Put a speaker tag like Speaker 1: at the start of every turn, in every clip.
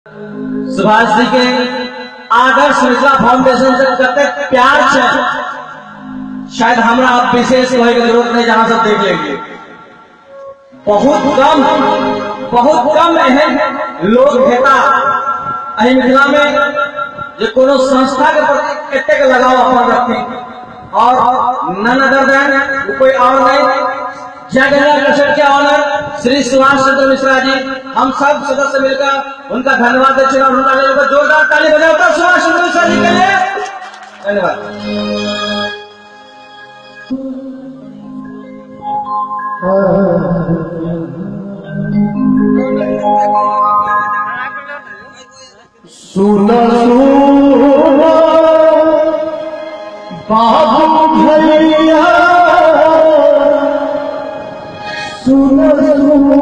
Speaker 1: सुभाष जी के आदर्श मिथिला फाउंडेशन से कतेक प्यार छै, शायद हमरा अब विशेष कहे के जरूरत नहीं, जहां सब देख लेंगे। बहुत कम एहन लोग हेता एहि मिथिला में जे कोनो संस्था के प्रति एतेक लगाव अपन रखती, और नन अदर देन कोई और नहीं, जय गंगा कैसेट के ऑनर श्री सुभाष चंद्र मिश्रा जी। हम सब सदस्य मिलकर उनका धन्यवाद देते हैं और उनका लिए जोरदार ताली बजाओ सुभाष चंद्र मिश्रा जी के लिए। धन्यवाद।
Speaker 2: सुनो सुनो बाबू भैया, सुनो सुनो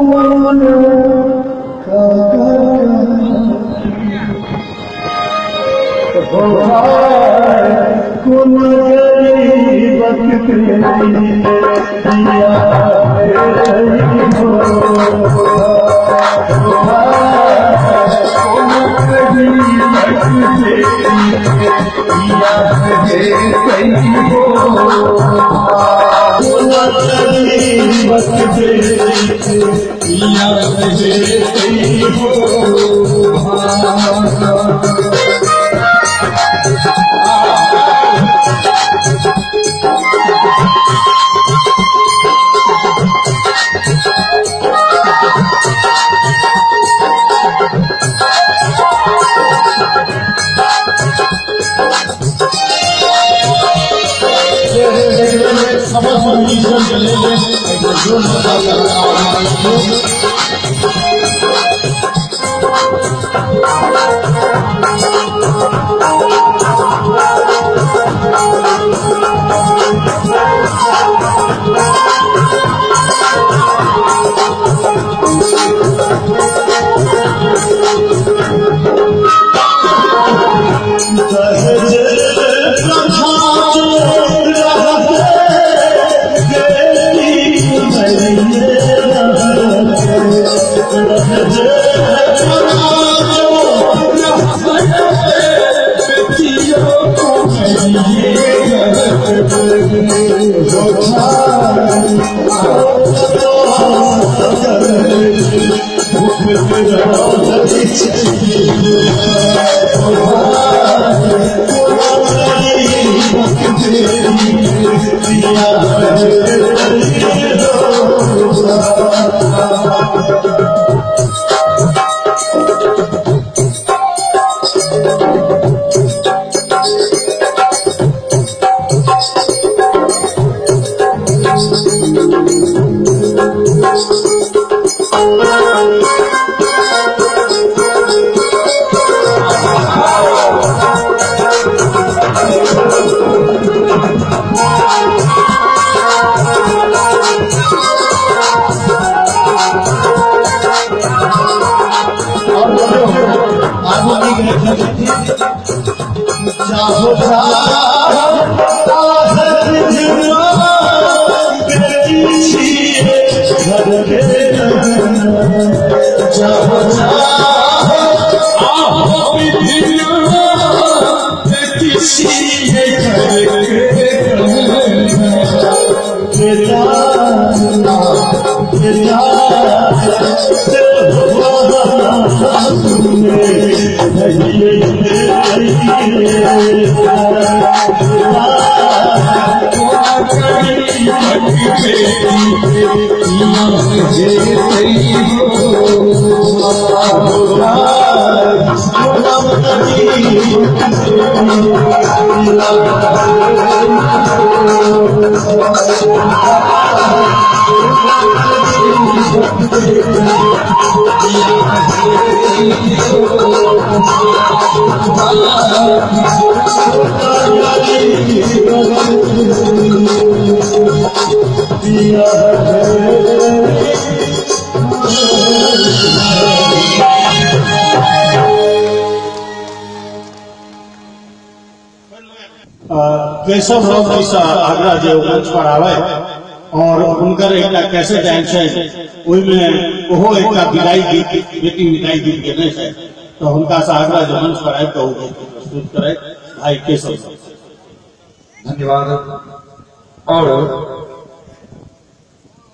Speaker 2: कुन गरीबक
Speaker 3: केशव राव जी से आग्रह जे मंच पर आवे और उनकर एक कैसेट आयल छै, ओहिमे ओहो एक विदाई गीत, बेटी विदाई गीत गेने छै। तऽ हुनका से आग्रह जे मंच पर आबि कऽ ओ गीत प्रस्तुत करथि। भाई केशव।
Speaker 4: धन्यवाद। और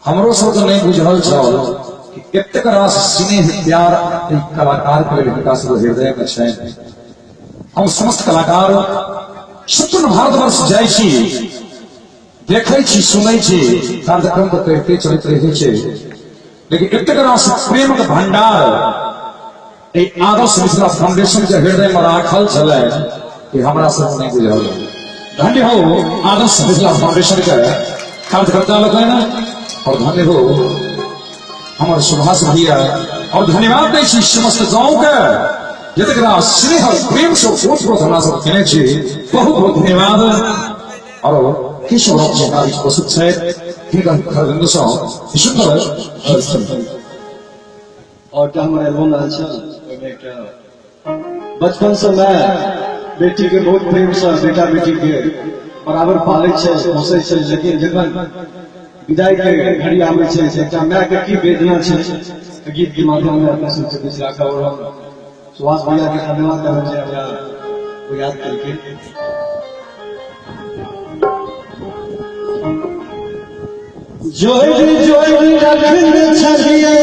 Speaker 4: हमरो सबके नहि बुझल छल कि एतेक रास स्नेह प्यार एहि कलाकार के लेल हिनका सब हृदय में छनि। हम समस्त कलाकार सम्पूर्ण भारतवर्ष जाइ छी, देखै छी, सुनै छी, कार्यक्रम तऽ करिते चलैत रहै छै, लेकिन एतेक रास प्रेमक भंडार एहि आदर्श मिथिला फाउंडेशन के हृदय में राखल छलै कि हमरा सब नहि बुझल। धन्य हो आदर्श मिथिला फाउंडेशन के कार्यकर्ता लोकनि और धन्य हो हमर सुभाष भैया और धन्यवाद दै छी समस्त गांव के जतेक रास स्नेह और प्रेम से ओत प्रोत हमरा सब केने छी, बहुत बहुत धन्यवाद। और केशव राम जी हमरा बीच उपस्थित छथि, हिनकर खरबिंदु सँ सुंदर।
Speaker 2: और एकटा हमर एल्बम आयल छल, ओहिमे एकटा बचपन से मैं बेटी के बहुत प्रेम से बेटा बेटी के बराबर पालै छै, पोसै छै, लेकिन जखन विदाई के घड़ी आबै छै से एकटा माय के की वेदना छै, गीत के माध्यम में अपना सबके बीच राखब। और हम सुभाष भैया के धन्यवाद करब जे हमरा ओ याद केलखिन। जोड़ि जोड़ि रखने छलिए,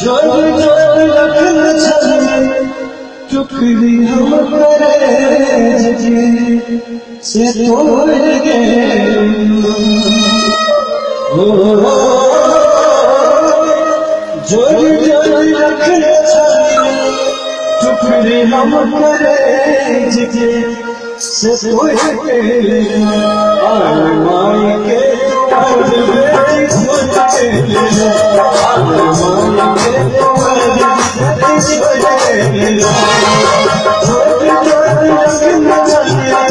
Speaker 2: जोड़ि जोड़ि रखने छलिए टुकड़ी हम करेज के, से तोड़ गेल। ओ जोड़ि जोड़ि रखने छलिए टुकड़ी हम करेज के, से तोड़ गेल। और माई के तोहर बेटी छोड़ गेल, और माई के तोहर बेटी छोड़ गेल। जोड़ि जोड़ि रखने छलिए,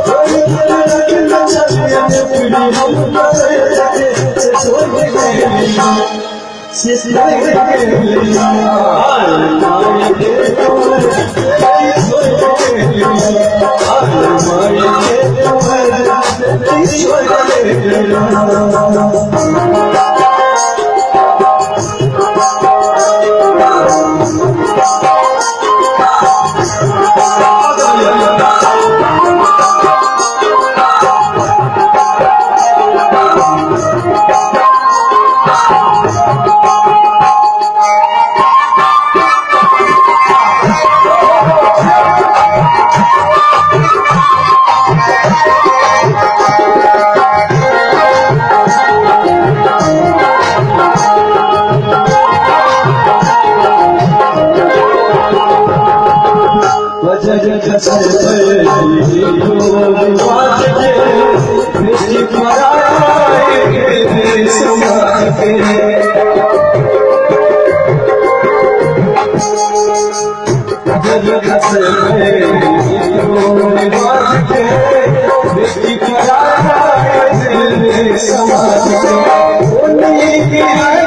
Speaker 2: जोड़ि जोड़ि रखने छलिए टुकड़ी हम करेज के, से तोड़ गेल, से तोड़ गेल। और माई के तोहर बेटी छोड़ गेल, और माई के तोहर बेटी छोड़ गेल। बजर खसल बात के, बेटी पराए समाज के। बजर खसल बात के, बेटी पराए समाज के। उन्हीं की है